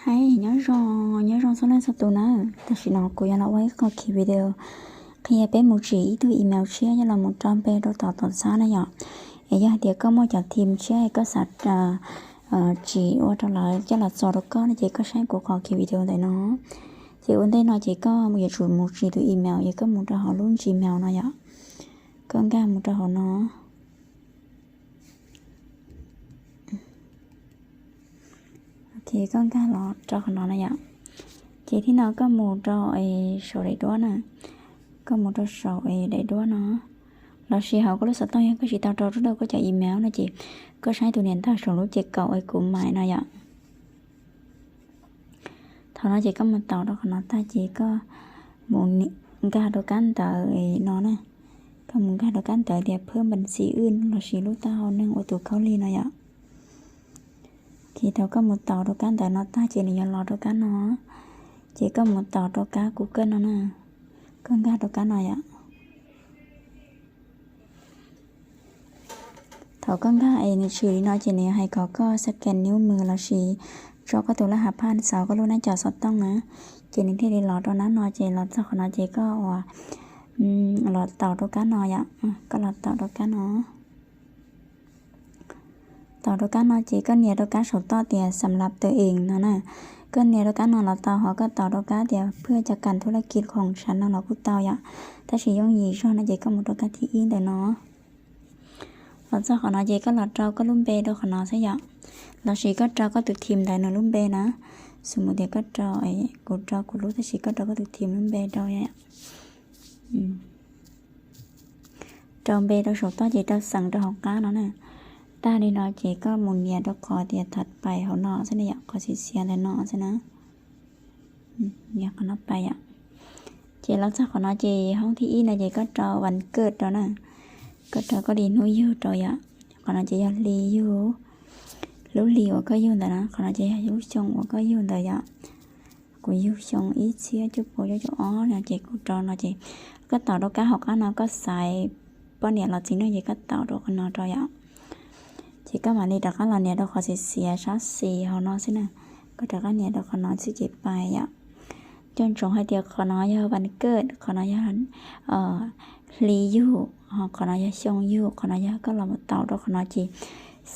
Aib, nyob zoo, nyob zoo txhua leej txhua tus na. Tam sim no kuv yuav los ua ib qho khi video qhia peb mus tsim ib tug email tshiab coj los mus rau npe rau tom tuam txhab na yom. Es yog hais tias koj muaj cov team tshiab koj xav tsim ua rau lawv coj los txo rau koj no ces koj saib kuv qhov khi video ntawm no. Ces ua ntej no ces koj yuav tsum mus tsim tus email, yog koj mus rau hauv lub Gmail no yom. Koj nkag mus rau hauv no. Ces koj nkag los rau qhov no na yom. Ces thib no koj mus rau saum daim duab na. Koj mus rau saum daim duab no. Lossis hauv koj lub xov tooj yog koj tsis tau rau rau koj cov email no ces koj saib tus niam ntawv saum lub ces kaum es kuv mais no yom. Thaum no ces koj mus taus rau qhov no tag ces koj mus nkag rau kab ntawv no na. Koj mus nkag rau kab ntawv tias phwb npas xi wj lossis lub taub hau neeg ua tus khaub lig no yom. Ces thaum koj mus taus rau kab ntawv no tag ces nws yuav los rau kab no. Ces koj mus taus rau kab Google no na. Koj nkag rau kab no yom. Thaum koj nkag es nws tshwm li no ces nws hais kom koj scan nws mus lossis tso koj tus laj ha phaj xauv koj lub nab cov xov tooj na. Ces nws thiaj li los rau nab no ces los txog qhov no ces koj ua los taus rau kab no yom. Koj los taus rau kab no. Taus rau kab no ces koj nias rau kab saum toj tias xam lab tw ees no na. Koj nias rau kab no los tau, ho koj taus rau kab tias phwb cov kam thub laj kis khoom tshav no los kuj tau yom. Tab sis yooj yim zog no ces koj mus rau kab thib ib ntawm no. Los txog qhov no ces koj los rau koj lub npe rau qhov no xwb yom. Lossis koj rau koj tus team ntawd nws lub npe na. Xws mus tias koj rau, kuv rau kuv lub tab sis koj rau koj tus team lub npe rau yom. Rau npe rau saum toj ces rau xeem rau hauv qab no na. Tag li no ces koj mus nias rau qhov tias thas pais hauv no xwb na yom, qhov xiav xiav ntawm no xwb na. Nias qhov no pais yom. Ces los txog qhov no ces hoob thib ib no ces koj rau vas kawj rau na. Koj rau koj li hnub yug rau yom. Qhov no ces yog hli yug, lub hli uas koj yug ntawd na, qhov no ces yog lub xyoo uas koj yug ntawd yom. Kuv yug xyoo ib txhiab cuaj pua cuaj caum ob no ces kuv rau no ces koj taus rau kab hauv qab no koj xaiv poj niam los txiv neej ces koj taus rau qhov no rau yom. Ces koj mam li rov qab los nias rau qhov xiav xiav sab xis hauv no xwb na. Koj rov qab nias rau qhov no xwb ces pais yom. Nco ntsoov hais tias qhov no yog vas kawj, qhov no yog hli yug, ho qhov no yog xyoo yug, qhov no yog koj los mus taus rau qhov no ces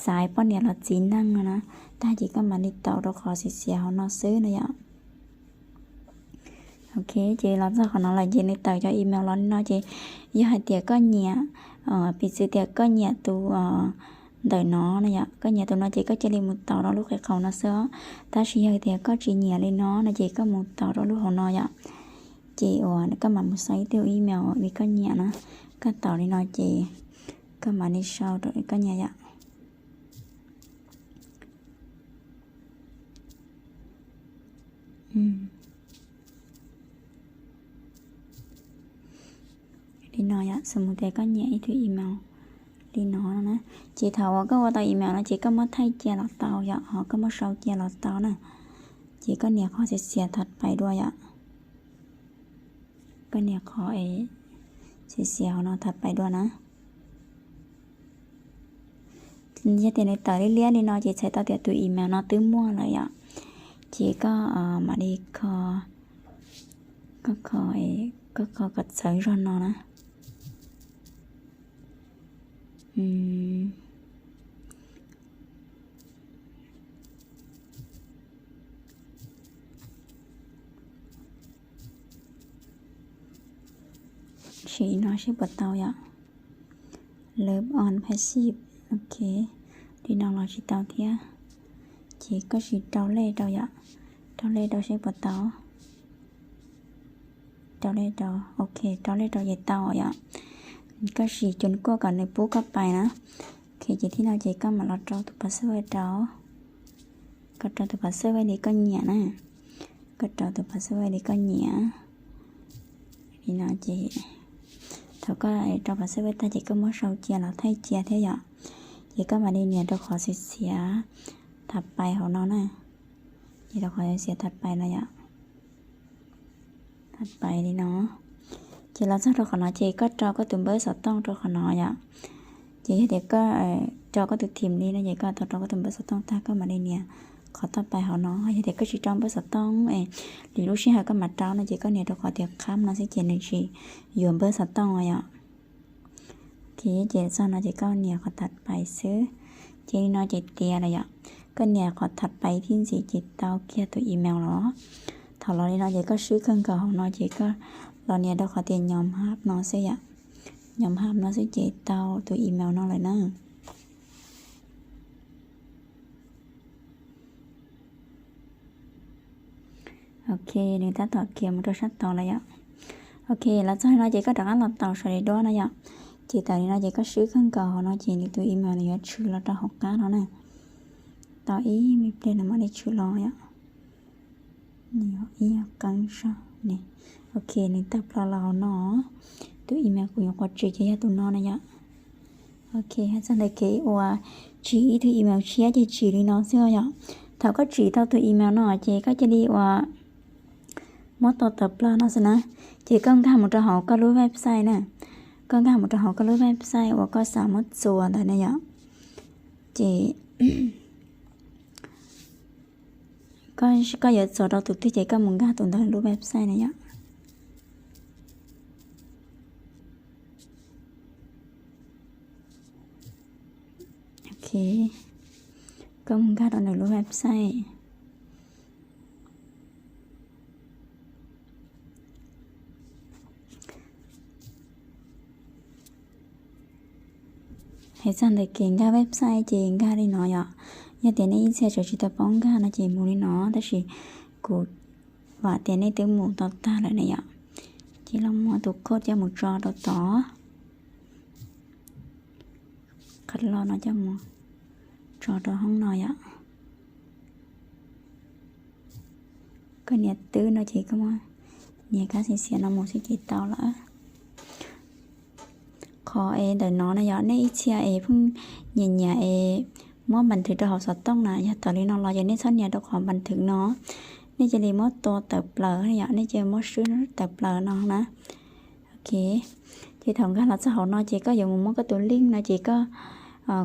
xaiv poj niam los txiv neej no na. Tag ces koj mam li taus rau qhov xiav xiav hauv no xwb no yom. Ok, ces los txog qhov no lawm ces nws tawm cov email los li no ces yog hais tias koj nyiam, piv txwv tias koj nyiam tus ntawm no no yom, koj nyiam tus no ces koj cia li mus taus rau lub qhov no xwb. Tab sis yog tias koj tsis nyiam li no no ces koj mus taus rau lub hauv no yom. Ces uas koj mam mus sau ib tug email li koj nyiam na. Koj taus li no ces koj mam li sau rau li koj nyiam yom. Li no yom, xws mus tias koj nyiam ib tug email li no no na. Ces thaum uas koj ua tau email no ces koj muab thaij cia los tau yom, ho koj muab sau cia los tau na. Ces koj nias qhov xiav xiav thas pais dua yom. Koj nias qhov xiav xiav hauv no thas pais dua na. Yog tias nws tawm liab liab li no ces txhais tau tias tus email no twb muaj lawm yom. Ces koj mam li kho, koj kho, koj kho kom txawv zog no na. Sim no seb puas tau yom. Love on passive, ok. Li no los tsis tau thiab. Ces koj sim rau lej rau yom. Rau lej rau seb puas tau. Rau lej rau, ok, rau lej rau ces tau yom. Koj sim cuv kuaj kom nws pub koj pais na. Ok, ces thib no ces koj mam los rau tus password rau. Koj rau tus password li koj nyiam na. Koj rau tus password li koj nyiam. Li no ces thaum koj rau password tag ces koj muab sau cia los thaij cia thiab yom. Ces koj mam li nias rau qhov xiav xiav thas pais hauv no na. Nias rau qhov xiav xiav thas pais no yom. Thas pais li no. Ces los txog rau qhov no ces koj rau koj tus npawb xov tooj rau qhov no yom. Ces yog tias koj rau koj tus team li no ces koj tau rau koj tus npawb xov tooj tag koj mam li nias qhov thaj pais hauv no, yog tias koj tsis rau npawb xov tooj es lwm lub sij hawm koj mam rau no ces koj nias rau qhov tias khab no xwb ces nws tsis yuav npawb xov tooj yom. Ok, ces txog no ces koj nias qhov thaj pais xwb. Ces li no ces tiav lawm yom. Koj nias qhov thaj pais thiab ntxiv ces tau kiag tus email los. Thaum los li no ces koj swb kawg nkaus hauv no ces koj los nias rau qhov tias nyob hab no xwb yom. Nyob hab no xwb ces tau tus email no lawm na. Ok, nws tab tom khiav mus rau sab tod lawm yom. Ok, los txog li no ces koj rov qab los taus saum daim duab no yom. Ces tawm li no ces koj swb kawg nkaus hauv no ces nws tus email nws yuav tshwm los rau hauv qab no na. Tau ib me pliag nws mam li tshwm los yom. Nws yuav ib qeeb zog ne. Ok, nws tawm plaws los hauv no. Tus email kuv nyuam qhuav tsim ces yog tus no na yom. Ok, hais txog ntawm kev uas tsim ib tug email tshiab ces tsim li no xwb yom. Thaum koj tsim tau tus email no ces koj cia li uas muab tua tawm plaws no xwb na. Ces koj nkag mus rau hauv koj lub website na. Koj nkag mus rau hauv koj lub website uas koj xav muab txuas ntawd na yom. Ces koj yuav txuas rau tus twg ces koj mus nkag tus ntawd lub website na yom. Ok, koj mus nkag rau nws lub website. Hais txog ntawm kev nkag website ces nkag li no yom. Yog tias nej ib txhia tseem tsis tau paub nkag no ces mus li no, tab sis kuv vam tias nej twb mus tau tag lawm ne yom. Ces los muab tus code coj mus tso rau tod. Qhov lo no coj mus tso rau hoob no yom. Koj nias twb no ces koj nias kab xiav xiav no mus xwb ces tau lawm. Qhov es ntawm no na yom, nej ib txhia es pheej nyiam nyiam es muab npas thwv rau hauv xov tooj na, yog tawm li no los ces nej txhob nias rau qhov npas thwv no, nej cia li muab tua tawm plaws yom, nej cia li muab swb tawm plaws no na. Ok, ces thaum nkag los txog hauv no ces koj yuav mus muab koj tus link no ces koj,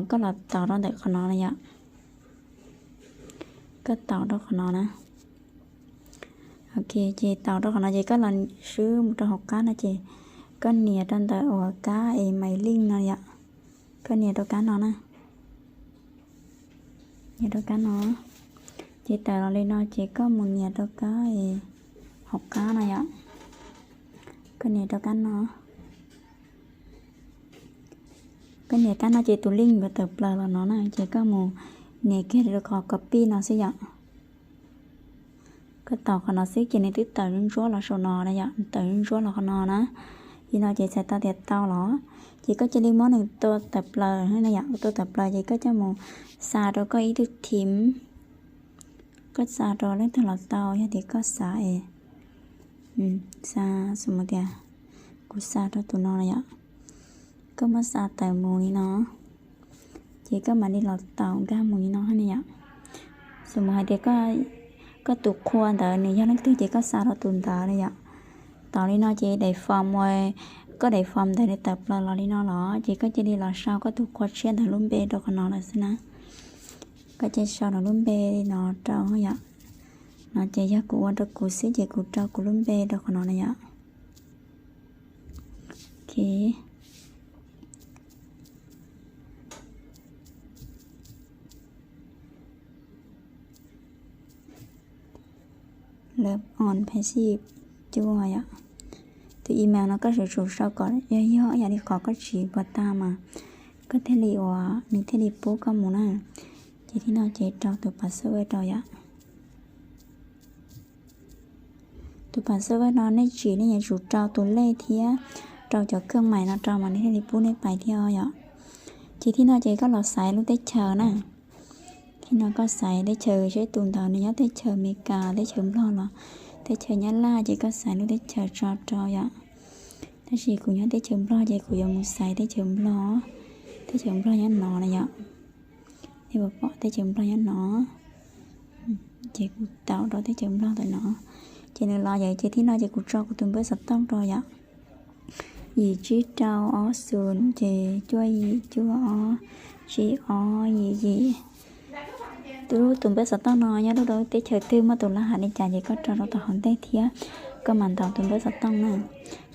koj los taus rau ntawm qhov no na yom. Koj taus rau qhov no na. Ok, ces taus rau qhov no ces koj los swb mus rau hauv qab no ces koj nias rau ntawm uas kab es my link no yom. Koj nias rau kab no na. Nias rau kab no. Ces tawm los li no ces koj mus nias rau kab hauv qab no yom. Koj nias rau kab no. Koj nias kab no ces tus link yuav tawm plaws los no na, ces koj mus nias kiag rau qhov copy no xwb yom. Koj taus qhov no xwb ces nws twb tawm ntsuab los saum no na yom, tawm ntsuab los qhov no na. Li no ces txhais tau tias tau los, ces koj cia li muab nws tua tawm plaws na yom, tua tawm plaws ces koj coj mus xa rau koj ib tug theme. Koj xa rau leej twg los tau, yog tias koj xav es, xa, xws mus tias kuv xa rau tus no na yom. Koj muab xa tawm mus li no, ces koj mam li los taus nkag mus li no ne yom. Xws mus hais tias koj tus qhua ntawd nws yog leej twg ces koj xa rau tus ntawd na yom. Taus li no ces daim form, koj daim form ntawd nws tawm plaws los li no los ces koj cia li los sau koj tus qhua tshiab ntawd lub npe rau qhov no lawm xwb na. Koj cia li sau nws lub npe no rau yom. No ces yog kuv ua rau kuv xwb ces kuv rau kuv lub npe rau qhov no na yom. Ok. Lab on passive cuaj yom. Tus email no koj yuav tsum sau kom yog yog ib yam li qhov koj tsiv puas tag mas koj thiaj li uas nws thiaj li pub koj mus na. Ces thib no ces rau tus password rau yom. Tus password no nej tsim nej yuav tsum rau tus lej thiab rau cov khawj mais no rau mas nws thiaj li pub nej pais thiab yom. Ces thib no ces koj los xaiv lub teb chaws na. Thib no koj xaiv teb chaws seb tus ntawd nws nyob teb chaws Amelikas, teb chaws Nplog los teb chaws Nyab Laj ces koj xaiv lub teb chaws tso rau yom. Tab sis kuv nyob teb chaws Nplog ces kuv yuav mus xaiv teb chaws Nplog. Teb chaws Nplog nyob no na yom. Nej puas pom teb chaws Nplog nyob no? Ces kuv taus rau teb chaws Nplog ntawm no. Ces nws los yom, ces thib no ces kuv tso kuv tus npawb xov tooj rau yom. Yim tsib rau ob xoom ces cuaj yim cuaj ob tsib ob yim yim. Tus, tus npawb xov tooj no nyob rau teb chaws twg, muaj tus laj hav li cas ces koj rau rau tom hauv ntej thiab koj mam ntaus tus npawb xov tooj na.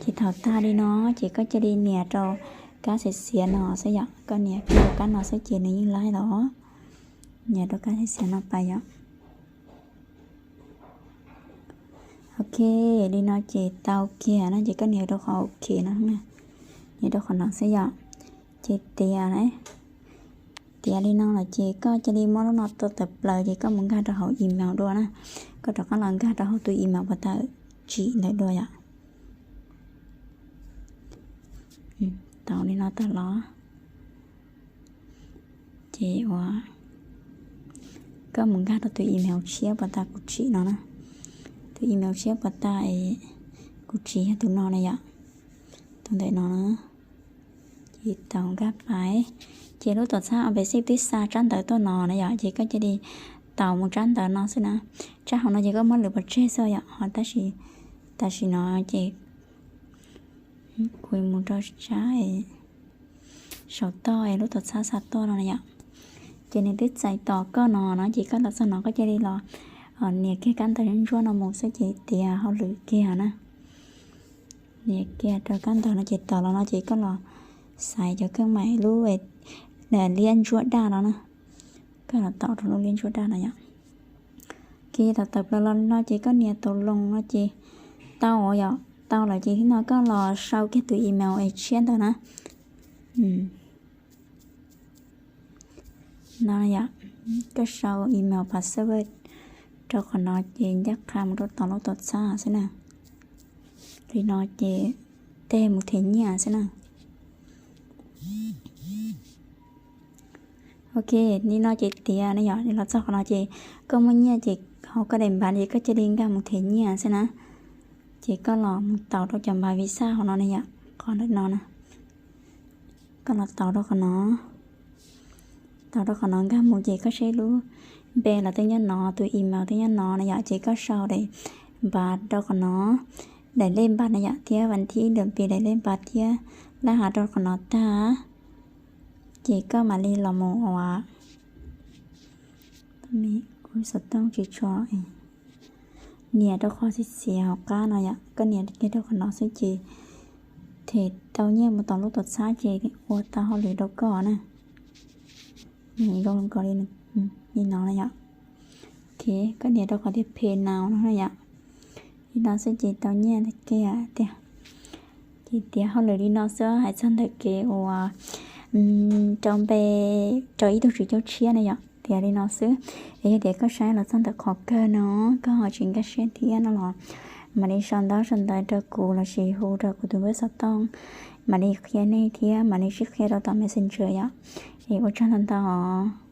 Ces thaum tag li no ces koj cia li nias rau kab xiav xiav no xwb yom, koj nias kiag rau kab no xwb ces nws yeej laib los. Nias rau kab xiav xiav no pais yom. Ok, li no ces tau kiag no ces koj nias rau qhov ok no, nias rau qhov no xwb yom. Ces tiav, tiav li no los ces koj cia li muab lub no tua tawm plaws ces koj mus nkag rau hauv email dua na. Koj rov qab los nkag rau hauv tus email puas tau tsim ntawd dua yom. Tau li no tag los ces ua, koj mus nkag rau tus email tshiab puas tau kuv tsim no na. Tus email tshiab puas tau kuv tsim yog tus no na yom. Tus ntawm no na. Ces tau nkag pais, ces lub tuam txhab Apexiv twb xa tsab ntawv tuaj no na yom, ces koj cia li tau mus tsab ntawv no xwb na. Tsab hauv no ces koj muab lwv pov tseg xwb yom, ho tab sis tam sim no ces kuv mus rau tsab saum toj lub tuam txhab xa tuaj no na yom. Ces nws twb txais tos koj no no ces koj los txog no koj cia li los nias kiag kab ntawv ntsuab ntsuab no mus xwb ces tiav hauj lwm kiag na. Nias kiag rau kab ntawv no ces tawm los no ces koj los xaiv cov kheej maim lub liab ntsuab daj no na. Koj los tau rau lub liab ntsuab daj no yom. Ces thaum tawm plaws los no ces koj nias tau loo no ces tau yom, tau lawm ces no koj los sau kiag tus email es tshiab ntawd na. No yom, koj sau email password rau qhov no ces ncaj qha mus rau tom lub tuam txhab xwb na. Li no ces tej mus them nyiaj xwb na. Ok, li no ces tiav na yom, los txog qhov no ces koj muaj nyiaj ces hauv koj daim npav ces koj cia li nkag mus them nyiaj xwb na. Ces koj los mus tau rau cov npav visa hauv no na yom, qhov ntawm no na. Koj los tau rau qhov no, tau rau qhov no nkag mus ces koj saib lub npe los twb nyob no, tus email twb nyob no na yom, ces koj sau daim npav rau qhov no, daim lej npav na yom, thiab vas thib dam pis daim lej npav thiab laj hav rau qhov no tag, ces koj mam li los mus ua kuv xov tooj tsis tso, nias rau qhov xiav xiav hauv qab no yom, koj nias kiag rau qhov no xwb ces them tau nyiaj mus tom lub tuam txhab ces ua tau hauj lwm rau koj na. Zoo nkaus li no na yom. Ok, koj nias rau qhov tias pay now no na yom. Li no xwb ces tau nyiaj kiag tiag. Ces tiav hauj lwm li no xwb, hais txog ntawm kev ua rau npe rau ib tug tswv cauj tshiab na yom, tiav li no xwb. Es yog tias koj saib los txog ntawm qhov kawg no koj ho tsis nkag siab thiab no los mam li sau ntaub sau ntawv rau kuv lossis hu rau kuv tus npawb xov tooj, mam li qhia nej thiab mam li sib qhia rau tom Messenger yom. Es ua tsaug ntau ntau os.